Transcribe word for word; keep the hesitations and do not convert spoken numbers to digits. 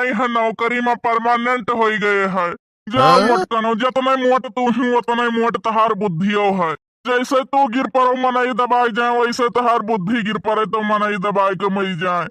यहाँ नौकरी में परमानेंट होइ गए है। जा मोटकनो, जतने मोट तू ही, उतने मोट तहार बुद्धियो है। जैसे तू गिर परो मनई दबाई जाए, वैसे तहार बुद्धि गिर परे तो मनई दबाई के मई जाए।